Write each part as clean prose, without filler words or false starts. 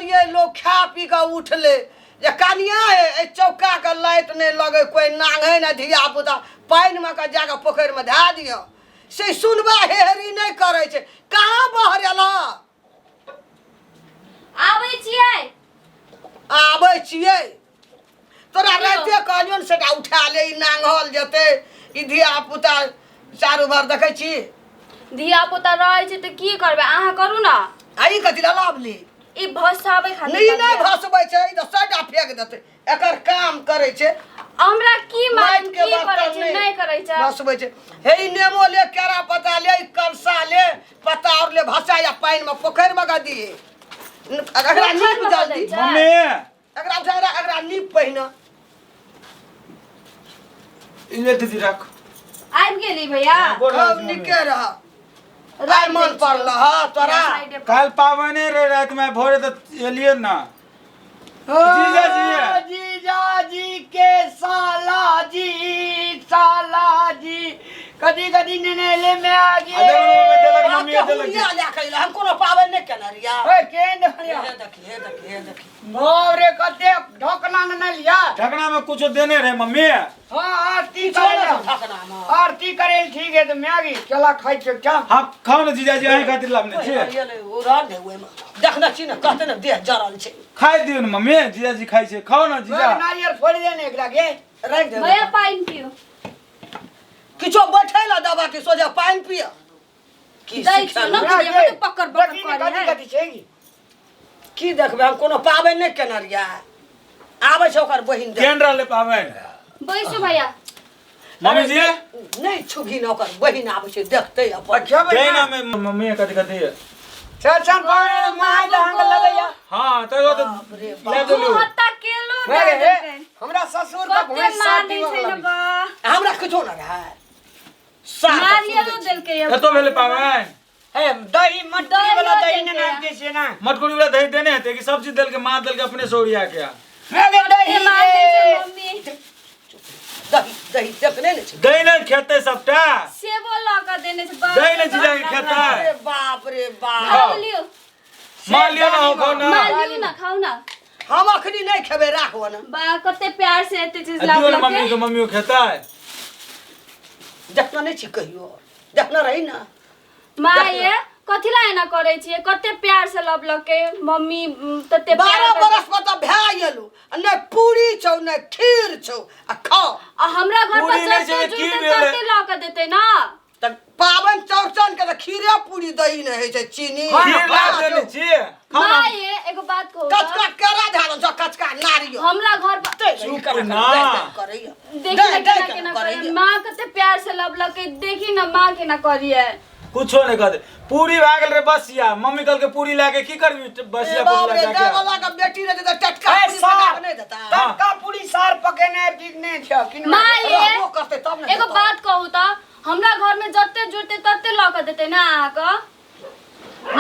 कहलियै लोग खा पी कऽ उठलै जे कनिया हे एहि चौकाके लाइट नहि लगै कोइ नांघै नहि धिया पुता पानिमे कऽ जाकऽ पोखरिमे धए दिअ से सुनबा हेहरी नहि करै छै कहाँ बहरेलह आबै छियै आबै छियै तोरा राइते कहलियौ ने सेटा उठा ले ई नांघल जेतै ई धिया पुता चारू भर देखै छी धिया पुता रहै छै तऽ की करबै अहाँ करू ने आ ई कथी लए लाबली ई भसाबै खातिर नहि नहि लगिया। भसबै छै ई तऽ सभटा फेंक देतै एकर काम करै छै हमरा की मालूम माटि के की करै बर्तन छै नहि करै छै भसबै छै हे ई नेमो ले केरा पत्ता ले ई कलसा ले पत्ता और ले भसा या पानि मे पोखरि मे गदी एकरा नीप पोखरिमे जल्दी गदै छै। मम्मी एकरा उठा एकरा एकरा नीप पहिने ई ले दीदी रख आबि गेली भैया गोर लागै खूब छी मम्मी। नीके रह राय मन पड़ल ह तोरा काल्हि पाबनि रे रातिमे भोरे तऽ एलियै ना जीजा जी ओ, जीजा जी के साला जी साला जी कदी कदी नेने में आ आ देखो, गए देलक मम्मी देलक हुलिया लए कऽ अयलै हम कोनो पाबनि नहि केने रहियै ओए केन देखलिया हे देखी हे देखी हे देखी बाप रे कते ढोकना ने लिया ढकना में कुछो देने रहे मम्मी हाँ आरती किछो करे नहि ला। ढकना मे आरती करे ठीक है तो मैगी केला खाई छे क्या हाँ खाओ ना जीजाजी अहीं खातिर लाबने छियै ओ रहल ने ओहिमे देखने छी ने कहते ने देह जरल छै खाइ दियौ ने मम्मी जीजाजी खाइ छै खाओ ना जीजा नारियल फोड़ देने एकरा के राखि दे भैया पानि पियो किछो बैठे ला दबा कि सोझा पानि पिय की दै सिखल छियौ ने। हमरा कथी के पकड़ पकड़ देखी ने करै कथी है। कथी छै की की देखबै हम कोनो पाबनि नहि केने रहियै आबै छै ओकर बहिन देख केहन रहलै पाबनि बैसू भैया मम्मी जी नहि छुगी ने ओकर बहिन आबै छै देखतै अपन अच्छा दे भैया ना में मम्मी कथी कथी चल चल पानी माय दहंग लगैया हाँ तो तो बाप रे बाप। ले दू देलू हत्ता केलो रे दे रे, देलकै हमरा ससुर का कते भैंस मानै साटी छै ने वाला बा हमरा किछो नहि रहै साफ नारियलो देलकै एतो भेलै पाबनि हे दही मटकी वाला दही दही ने देलकै। नाम दे छै ना मटकुरी वाला दही देने हेतै कि सब चीज देलकै माँ देलकै अपने से ओरिया के रे दही मानै छै रे। मम्मी दही दही देखने ने छै दही नहि खेतै सबटा सेबो लऽ कऽ देने छै बाप दही रे नहि जीजा के बाप। खेतै अरे बाप रे बाप खाउ लियौ माँ लिअ ना हो खाउ ना माँ लियौ ना खाउ ना हम अखनी नहि खेबै राखबो ने बा कते प्यार से एते चीज आ दियौ ने लाबलकै मम्मी के मम्मियो खेतै देखने नहि छी कहियो देखने रही ना माँ ये कथी ला एना करै छियै कते प्यार से लबलकै मम्मी तते प्यार 12 कर- बरस पर तऽ भए गेलू आ नहि पूरी छौ नहि खीर छौ आ खाओ आ हमरा घर पर पूरी नहि जते छै, की जुटतै भेलै? तते लऽ कऽ देतै ना तऽ पाबनि चौरचन के तऽ खीरे पूरी दही नहि होइ छै चीनी खीर ला देने छियै खाउ ना माँ ये एगो बात कहू तऽ कचका केरा धऽ छौ कचका नारियल हमरा घर पर चुप करैया ना। देखी ना केना केना करैया माँ कते प्यार से लबलकै देखी ना माँ केना करियै कुछो नहि कहते पूरी भए गेल रे बसिया मम्मी कहलकै पूरी लए के की करबी बसिया बाप पूरी रे लए दै के वाला के बेटी रहे तऽ टटका ए, पूरी सार। बना के नहि देता टटका पूरी सार पकेने बिकने छ किन माँ ये रहबो करतै तब ने एगो देतौ। बात कहू तऽ हमरा घर में जते जुटते तते लऽ कऽ देतै ना अहाँके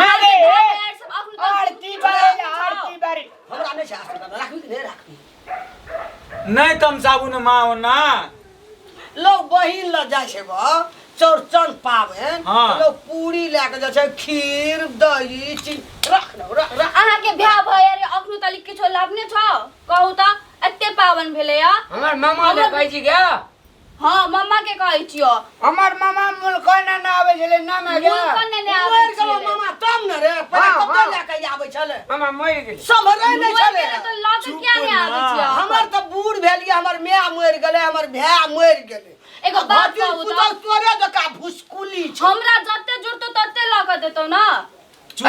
अरे भाय बहिन सब अखन तक आरती बारी आरती बारी हमरा नहि छै आशीर्वाद राखबी कि नहि राखबी नहि तमसाबू ने माँ ओना लोग बहिन लग जाइ छै बा चौरचन पाबनि हाँ। तऽ लोग पूरी लए कऽ जाइ छै खीर दही चीनी रख ने रख रख अहाँके भाय भैया रे अखनो तलिक किछो लाभने छौ कहू तऽ एते पावन भेलैया हमर मामा ने कहै छी गे हाँ मम्मा के कहै छियो हमर मामा मुल्को ने ना आबै छलै ना मे गे मुल्को ने ने आबै मरि गेलो छलै। मामा तब ने रे पहिले हाँ, कतऽ हाँ। लए कऽ आबै छलै मामा मरि गेलै सम्हरै नहि मरि छलै गेलै तऽ लऽ कऽ किया नहि आबै छियै हमर तऽ बूढ़ भेलियै हमर माय मरि गेलै हमर भाय मरि गेलै एगो आ बात भतीज कहू तऽ? पुतहु तोरे जकाँ भुसकुली छै हमरा जते जुड़तौ तते लऽ कऽ देतौ ना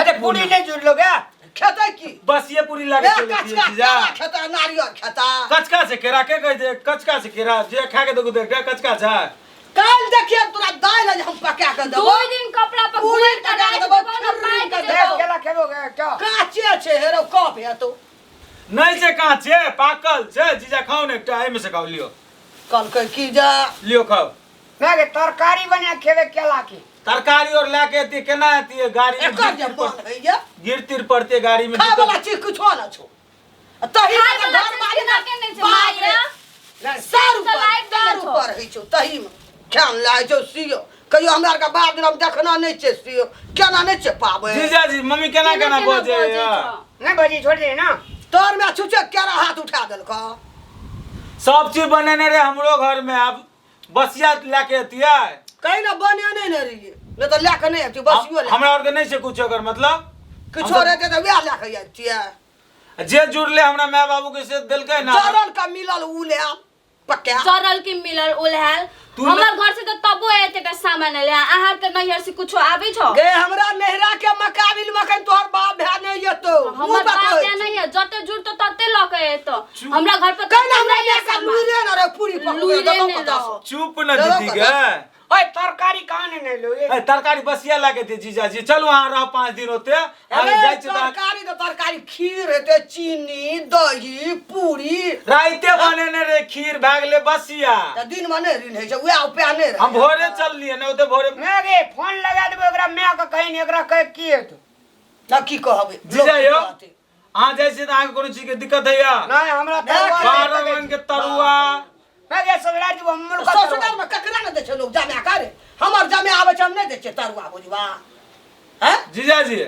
अरे पूरी नहि जुड़लो गे खेतै की बसिए पूरी लागे ए, चले कचका जीजा केरा खेता नारियल खेता कचका छै केरा के कहै छै कचका छै केरा जे खा के देखू देख कचका छै काल्हि देखिए तोरा दालि आज हम पका के देबो दू दिन कपड़ा पर पूरी गुड़ पका करा के देबो, देबौ ना खीर पाकि के देख जेतौ केला खेबो गे क्या काचे छै हेरो कप हेतौ नहि छै काँचे पाकल छै जीजा खाउ ने एकटा एहिमे से खाउ लियो कहलकै की जा लियो खाउ ना गे तरकारी बना खेबे केला के तरकारी और लए के एतियै केना एतियै गाड़ी में एकर जे गिर मन होइया गिर तिर पड़ते गाड़ी में खाय वाला चीज किछो न छौ आ तही खाय में वाला घर चीज बारी केना के नहि छै, बाप रे माय सर तऽ ऊपर लाइट सर देने छौ। ऊपर होइ छौ तही में ख्याल लागै छौ सियो कहियो हमरा आरके बाप दिन हम देखना नहि छै सियो केना नहि छै पाबै जीजाजी मम्मी केना केना बजै छौ? नहीं भौजी छोड़ दे ना। तोर में छुछे केरा हाथ उठा देलको। सब चीज बनेने रहे हमरो घर में, अब बसिया लए के अतियै। कहीं ना बने नहीं ने रहिए, नहीं तो लए के नहीं अबतियै, बसियो लए। हमरा आर के नहीं छै कुछो एकर मतलब। किछो रहते तऽ वएह लए के अबतियै। जे जुड़ले हमरा माय बाबू के से देलकै ना। जरल का मिलल उ ले आब पक्का। जरल के मिलल उलहल। तू हमर घर से तो तबो एतेटा सामान एले, अहाँ के नैहर से कुछो आबै छौ? गे हमरा नैहरा के मकाबिल मखन तोहर बाप भाय नहीं एतो। हमर बाप भाय नहीं है, जते जुड़तो तते ल के एतो। हमरा घर पर कहीं हमरा नहीं है लए के सामान। लुइरे न रे पूरी पकड़े लुइरे देतौ ने कतौ। रहो। चुप न चलो दीदी कतौ। गे। ओए तरकारी कहाँ ने नहीं लो ये? ए, तरकारी बसिया ला के दे जीजाजी, चलू अहाँ रह 5 दिन ओते। अरे जाइ छी तऽ तरकारी तऽ तरकारी खीर हेतै, चीनी दही पूरी। राइते बनेने रे खीर भए गेलै बसिया। तऽ दिनमे नहि ऋण होइ छै, उएह उपाय नहि रहै। हम भोरे चललियै ने ओते भोरे। मैं गे फोन लगा देबै ओकरा माय के, कहीं नहीं ओकरा कहे की हेतौ। तऽ की कहबै? जीजा लोक यौ, कहतै। अहाँ जाइ छियै तऽ अहाँके कोनो चीज के दिक्कत होइया? नहीं हमरा तरुआ 12 रंग के तरुआ। मैं गे ससुराल जेबो, हम मुल्क ससुराल में ककरा ने दै छै लोग जमा करे? हमर जमा आबै छै हम नहि दै छियै तरुआ बुझबा। हैं? जीजाजी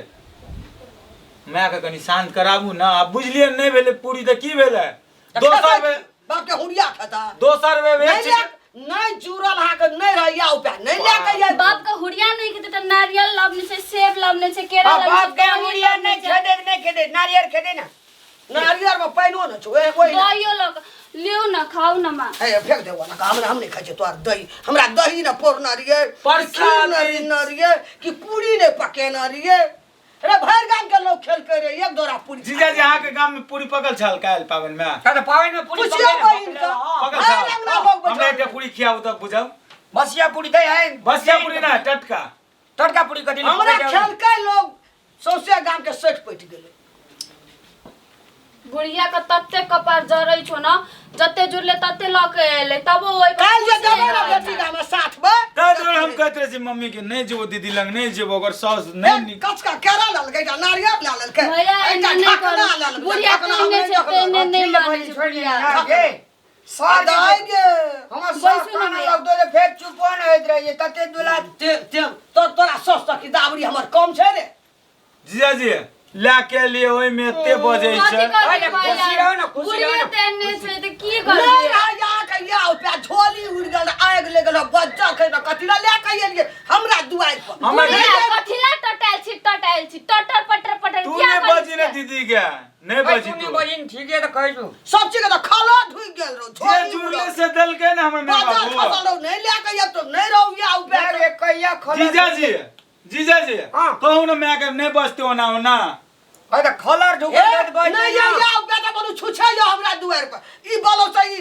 माय के कनि शांत कराबू ना। आब बुझलियै नहि भेलै पूरी तऽ की भेलै? दोसर बेर बाप के हुरिया खाता। दोसर बेर नहीं एक चीज नहीं जुड़ल अहाँके नहीं रहैया उपाय नहीं लए के आयल। बाप के हुरिया नहीं खेतै तऽ नारियल लबने छै, सेब लबने छै, केरा हाँ, लबने बाप छै, के दही हुरिया लबने नहीं छै। खेदे, नहीं खेदे, नारियल खेदे ना। नारियल में पानिओ न छौ, ए, ओहि ना। दहियो लऽ लिउ न, खाउ न माँ। हे, फेंक देबो ना, हमरा हम नहीं खाइ छियै तोहर दही। हमरा दही न पौरने रहियै, प्रसादी। खीर न रिन्ने रहियै, कि पूरी नहीं पकेने रहियै। अरे भरि गाम के लोग खेलकै रे, एक दोरा पूरी। जीजाजी अहाँके गाम में पूरी पकल छल काल्हि पाबनि में? तऽ पाबनि में पूरी पुछियौ पकले बहिन के। पकल भरि छल। अंगना लोग बैठल हमरा एकटा रहै। पूरी खियाबू तऽ बुझब। बसिया पूरी दै है। बसिया पूरी ना, टटका। टटका पूरी कथी लए? हमरा खेलकै लोग सौंसे गाम के सठि पटि गेलै। बुढ़िया के तते कपार जरै छौ न, जते जुड़ले तते लऽ के एलै, तबो ओहि पर काल्हि जे खुश देबै नहि ने रहै बेटी छै। गाम साथ मे। ताहि दुआरे हम कहैत रहै छी मम्मी के नहि जेबो दीदी लग, नहि जेबो, ओकर साउस नहि नीक। कचका केरा लेलकै, एकटा नारियल लए लेलकै, भैया, एकटा एना नहि ढकना करू। लए लेलकै। बुढ़िया ढकना तेहने हम छै, तेहने नहि अथी मानै छै छोड़ि बुढ़िया। ना गे। सार आ दाइ गे। हमर सास बैसू ने कानऽ भैया। लगतौ जे फेर चुपो नहि होइत रहै छै, तते दुला। ते ते तो तोरा सस तक की दाबरी हमर कम छै रे। जीजाजी लए के एलियै ओहिमे एते बजै कथी छै। करबै अरे, भैया? खुशी रहू ने, खुशी रहू बुढ़िये ने। तेहने छै तऽ की नहि करबै? रहै अहाँके इएह उपाय, झोली उड़ि गेल, आगि लागि गेल, बच्चा के कथी लए लए के एलियै हमरा दुआरि पर? हमरा बुढ़िया कथी लए टटायल छी, टटायल छी, टटर पटर पटर तू किया नहि करै बजी ने छियै? दीदी के, नहि बजी तू तू। बजिन ठीके तऽ कहै छौ। सब चीज के तऽ खलो ढुकि गेल रौ, जे झोली जुड़ले उड़ल। से देलकै ने हमर माय बच्चा बाबू। खसल रौ, नहि लए के आयब तऽ नहि रहू इएह उपाय। रे कहिया खलर जीजाजी, जीजाजी हाँ। कहू ने माय के नहि बजतै ओना ओना। अरे तऽ खलर ढुकल ए, रहै तऽ बजतै नहि ना। ये या बेटा बोलू छुछे यो हमरा दुआरि पर। ई बोलो से ई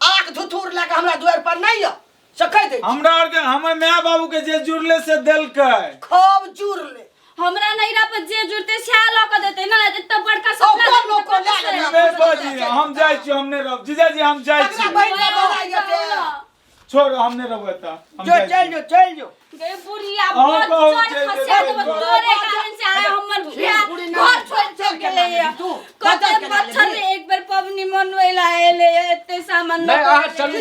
आँख धुथुर लए के हमरा दुआरि पर नहि यो से कहि दै छी। हमरा आर के हमर माय बाबू के जे जुड़ले से देलकै। खूब जुड़ले। हमरा नैहरा पर जे जुड़तै सएह लऽ कऽ देतै ने, एते बड़का सपना ओकर लोक देखतै लए से। लेतै। नहि बजी, हम जाइ छी, हम नहि रहब। जीजाजी हम जाइ तकरा छी। बहिन के बोलाइ जेतै। छोड़ो, हम नहि रहबै एतऽ। हम जो जाइ छी। चलि जो, चलि जो। गे बुढ़िया अहाँ कहू, बच्चर चलि खसा जेतै। देबो तोरे कारण से आइ हमर भैया बुढ़ी ना। घर छोड़ि छोड़ि गेलै ये। तू कते बच्चर केना बच्चर लेबही? एक बेर पबनी मनबै ला एलै एते सामान लऽ नहि, कऽ अहाँ एलै। चलू।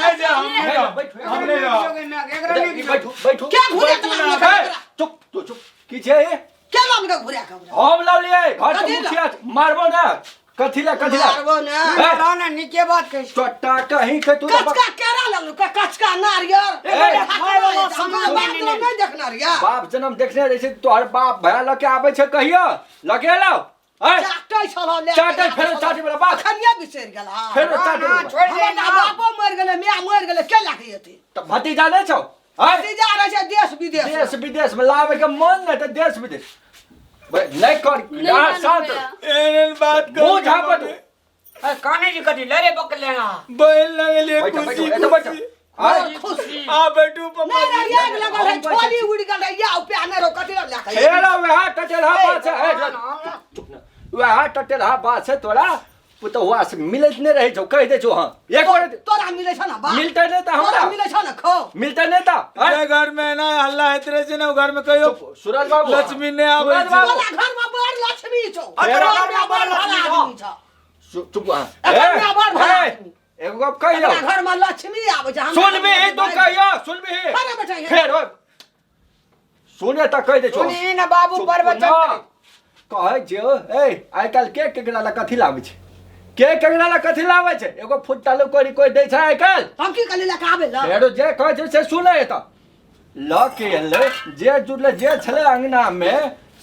नहि जा, हम नहि रहब। हम नहि रहब। एकरा नहि बैठू बैठू। क्या घुरा के बैठू लाम ना, के ए, चुप तू चुप। की छै? के लाम के घुरा के घुरा? हम लवलियै घर के कथी ला? मुखिया मारबो ना। कथी ला, कथी ला? मारबो ना। ए, रह ना, नीके बात कहै छी। चट्टा कहीं के तू तो कचका केरा लगलू, कचका नारियल। ए, खाय वाला सामान सामान नहि, बाप नहीं देखना रिया। बाप जन्म देखने रहै छै तोहर बाप भया लके आबै छै कहियो लके लाओ। ए, चाटै छल ले के चाटै, आबै फेरो छल। चाटै वाला बात। अखनिये बिसरि गेल हा। फेरो ना, चाटै ना, वाला। छोड़ि दे हमर ना। बापो मरि गेलै, माय मरि गेलै, के लए के एतै? तऽ भतीजा नहि छौ? ए, भतीजा रहै छै देश विदेश। देश विदेश में लाबै के मन नहि तऽ देश विदेश नहीं कर। नहि यार, मानबै शांत। एहन बात मुंह कहू झापट। अरे काने जी कथी लरे बक लेना। बहन लगलियै बैठो, खुशी बैठो, एतऽ बैठो। खुशी। आय, खुशी। आ बैठू पप्पा नहीं जी। रे, आगि लगल है, हम बैठे झोली उड़ि गेल है, या उपया नहि रहो, कथी लए लए के हेरा वएह टटेलहा बात छै, हे, ना, ना। चुप ना। वएह टटेलहा बात छै तोरा पुतहुआ से मिलैत नहि रहै छौ, कहि दै छौ। हाँ, एक बार तोरा मिलै छौ ने बाप? मिलतै नहि तऽ तोरा हमरा मिलै छौ ने खो? मिलतै नहि तऽ आँय? जे घर में एना हल्ला होइत रहै छै ने, ओ घर में कहियो चुप, सूरज बाबू लक्ष्मी नहि आबै सूरज छै। बाबू तोरा घर में बड़ लक्ष्मी छौ। हेरा। तोरा घर में बड़ भला आदमी छौ। चुप अहाँ। एकर माय बड़ भला ए, आदमी। एगो गप कहियौ। एकरा घर में लक्ष्मी आबै छै। हमरा सुनबी तू कहियो, सुनबी। अरे बेटा, हे। फेर ओए। सुने तऽ कहि दै छौ। सुनही ने बाबू चुप प्रवचन ना। करै। कहै छियौ ए आइ काल्हि के केकरा लए कथी लाबै छै के केकरा लए कथी लाबै छै एगो फुट्टलो कोरी कोइ दै छै आइ काल्हि हम की कहली लऽ आबै लए फेरो जे कहै छै से सुनै एतऽ लऽ के एलै जे जुड़लै जे छलै अंगनामे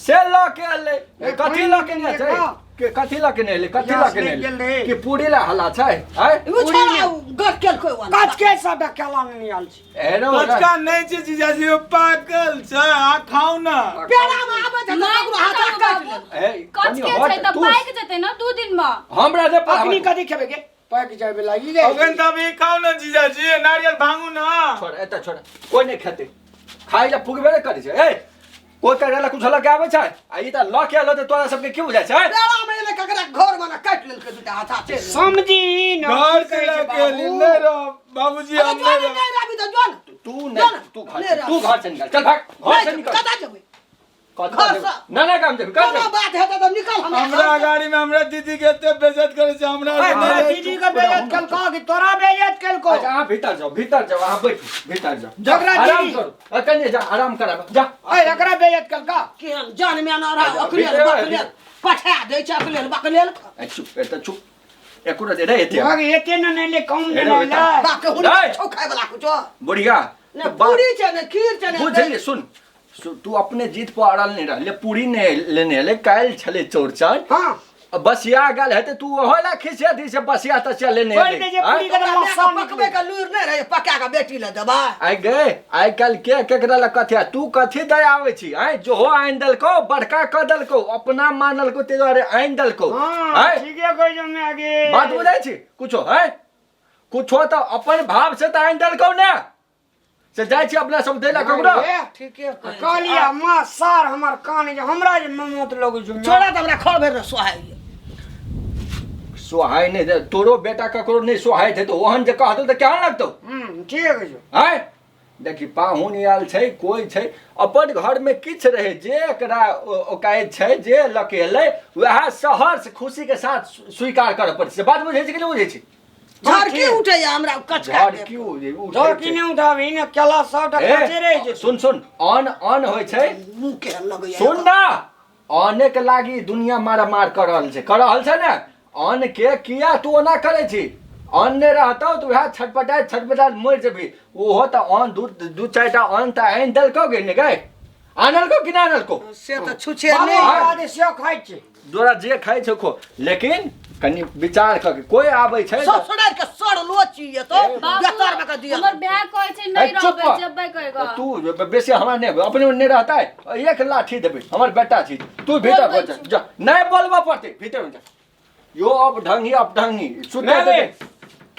से लऽ के एलै ए, कथी लऽ के नहि छै के कथी लऽ के नहि एलै कथी लऽ के नहि एलै कि पूरी लए हल्ला छै आँय उ छोड़ा उ गट केलकै ओना कच के सब केला नहीं आयल छै एरो कचका नहि छै जीजाजी ओ पाकल छै अहाँ खाउ ना पेड़ा में आबै छै तऽ ककरो हाथ काटि लेलकै ए, कच कनि के हट, छै तऽ तू- पाकि जेतै ने 2 दिन में हमरा जे अखनी कथी खेबै के पाकि जाबे लागी गे अखन तऽ अभी खाउ ना जीजाजी नारियल भांगू ना छोड़ एतऽ छोड़ कोइ नहि खेतै खाइ लए फुकबे नहि करै छै ए कोइ करै लए कुछो लऽ के आबै छै आ ई तऽ लऽ के एलो तऽ तोरा सबके की बुझाइ छै पेड़ा में एलै ककरा घर में ने काटि लेलकै दूटा हाथा चलि समझी न घर की से कहै छै लऽ के एली बाबू। नहि रह बाबूजी अरे हम जो नहि ने रह नहि रहबी तऽ जो ने तू नहि तू घर से तू घर से निकल चल भाग घर से निकल कतऽ जेबै कतऽ घर जेबै? से- ना ना काम जेबै कतऽ कोनो जेबै? बात हेतै तऽ निकल हमरा हमरा घर से। गाड़ी में हमरा दीदी के एते बेइज्जत करे छै हमरा ए, तोरा नहि- दीदी के बेइज्जत केलको कि तोरा बेइज्जत केलको अच्छा अहाँ भीतर जाओ भीतर जाओ अहाँ बैठू भीतर जाओ झगड़ा आराम दीदी। करू अ, कनि जा आराम कराब जा ए एकरा बेइज्जत केलको केहन जान में न रह अकलेल भीतर- बकलेल पठा दै छै अकलेल बकलेल ए, चुप एतऽ चुप एको रति रे एते भाग एते न नहीं ले कम हेलो, न ले बेटा। बाप के हुनका नहीं। छौ खाय वाला कुछो बुढ़िया ने तो बात- पूरी छै ने खीर छै ने बुझलियै सुन तू अपने जीत पर अड़ल नहि रहले पूरी नहि लेने एलै काल्हि छलै चौड़चन हां बसिया गेल हेतै तू ओहो लए खिसिया दी से बसिया तसिया लेने छोड़ि एलै दे जे पूरी आँय? के ओकरा मायके मसा पकबै के लूरि नहि रहै पका के बेटी लए देबै आइ गे आइ काल्हि के केकरा लए कथी आ तू कथी दे आबै छी आँय जोहो आनि देलकौ बड़का कऽ देलकौ अपना मानलकौ ताहि दुआरे आनि देलकौ हां आँय ठीके कहै जो मैं आगे बात बुझै छी कुछो आँय कुछो तऽ अपन भाव से तऽ आनि देलकौ ने से जाइ छी अपना सब दै लए ककरो ठीके कहै छी। कहलियै माँ सार हमर कान जे हमरा जे ममोत लगै छौ छोड़ा तऽ हमरा खर भरि सोहाइ सोहाय नहि दे तोरो बेटा ककरो नहि सोहाय छै तऽ ओहन जे कहतौ तऽ केहन लगतौ ठीक छै आँय देखी पाहुन आयल छै कोइ छै अपन घरमे किछु रहै जे एकरा औकात छै जे लऽ के एलै वएह सहर्ष खुशीके साथ स्वीकार करऽ पड़ै छै बात बुझै छी कि नहि बुझै छी झड़की उठैया हमरा कचका झड़की उठै झड़की नहि उठाबी ने केला सबटा कचे रहै छै सुन सुन अन्न अन्न होइ छै मुँह केहन लगैया सुन ना अन्न के लागी दुनिया मारा मार कर रहल छै कर रहल छै ने अन्न के किया तू ओना करै छी अन्न नहि रहतौ तऽ वएह छटपटाइत छटपटाइत मरि जेबही ओहो तऽ अन्न दू दू चारिटा अन्न तऽ आनि देलकौ गे ने गै आनलकौ कि नहि आनलकौ से तऽ छुछे नहि बाबू से खाइ छै तोरा जे खाइ छौ खो लेकिन कनि विचार कऽ के कोइ आबै छै तऽ- ससुराल के सड़लो चीज तो बेकार में के दिया हमर भाय कहै छै नहि ए, चुप रहबै जेबै कहिगो तू बेसी हमरा नहि अपने नहि रहता है एक लाठी देबै हमर बेटा छी तू भीतर हो जा जा नहि बोलबऽ पड़तै भीतर हो जा यो अब ढंगी अब ढंगी सुते नहीं देबै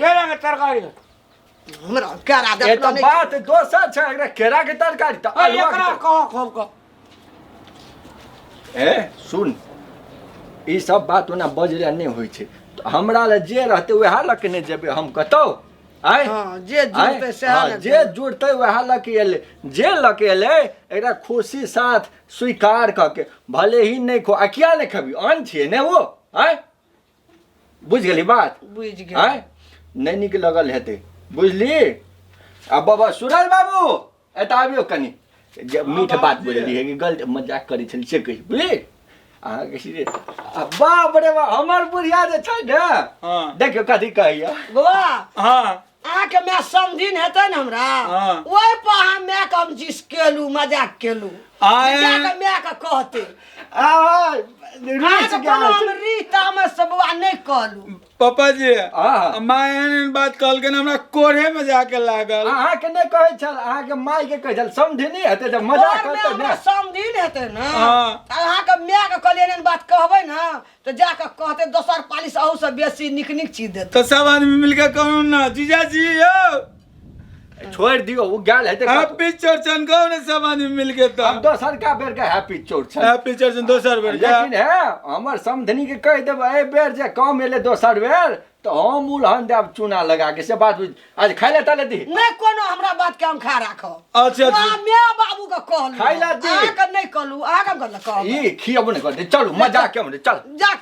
केरा के तरकारी हमरा केरा ए देखलो तऽ नहि बात दोसर छै एकरा केरा के तरकारी तऽ ए, अल्हुआ के एकरा तरकारी। कह खूब कह ए सुन ई सब बात ओना बजले नहि होइ छै तऽ हमरा लए जे रहतै वएह लऽ के नहि जेबै हम कतौ आँय हँ, जे जुड़तै सएह आँय? ने हँ, जे जुड़तै वएह लऽ के एलै जे लऽ के एलै एकरा खुशी साथ स्वीकार कऽ के भले ही नहि खो आ किया नहि खेबी अन्न छियै ने ओ आँय बुझि गेली बात बुझि गेल आँय नहि नीक लगल हेतै बुझली आ बाबा सूरज बाबू एतऽ आबियौ कनि जे मीठ बात बोलली कि गलत मजाक करै छली से कही बुझली अहाँके सीधे आ बाप रे बाप हमर बुढ़िया जे छै ने हाँ। देखियौ कथी कहैया बौआ हाँ अहाँके माय समधिन हेतै ने हमरा हाँ। ओहि पर अहाँ मायके हम जिस केलू मजाक केलू आए। जाके मायके कहते आ, रुसि अहाँके गेल कोनो हम छै। रीता से बौआ नहि कहलू पापा जी हाँ। माँ एहन एहन बात कहलखिन हमरा कोढ़े में जाके लागल अहाँके नहि कहै छल अहाँके माय के कहै छल समधिनी हेतै तऽ मजाक घरमे करतै हमरा ने समधिन हेतै ने हाँ। तऽ अहाँके मायके कहलियै एहन बात कहबै ने तऽ जाके कहते दोसर पालिश अहूसँ बेसी नीक नीक चीज देतै तो सब आदमी मिलके कहू ना जीजाजी यौ छोड़ि दियौ ओ गेल हेतै कतौ। हैप्पी चौरचन कहू ने सब आदमी मिलके हम तऽ दोसर का बेर के हैप्पी चौरचन हैप्पी चौरचन दोसर बेर के लेकिन हे हमर समधनी के कहि देबै एहि बेर जे कम एलै दोसर बेर तऽ हम उलहन देब चूना लगा के से बात बुझ आज खाइ ले ताले दी नहि कोनो हमरा बात के हम खा राखब अच्छा अहाँ माय बाबू के कहलू खाइ ला दी। अहाँके नहि कहलू अहाँके हम कहलू कहब ई खियबो नहि करतै चलू मजाक के चल जा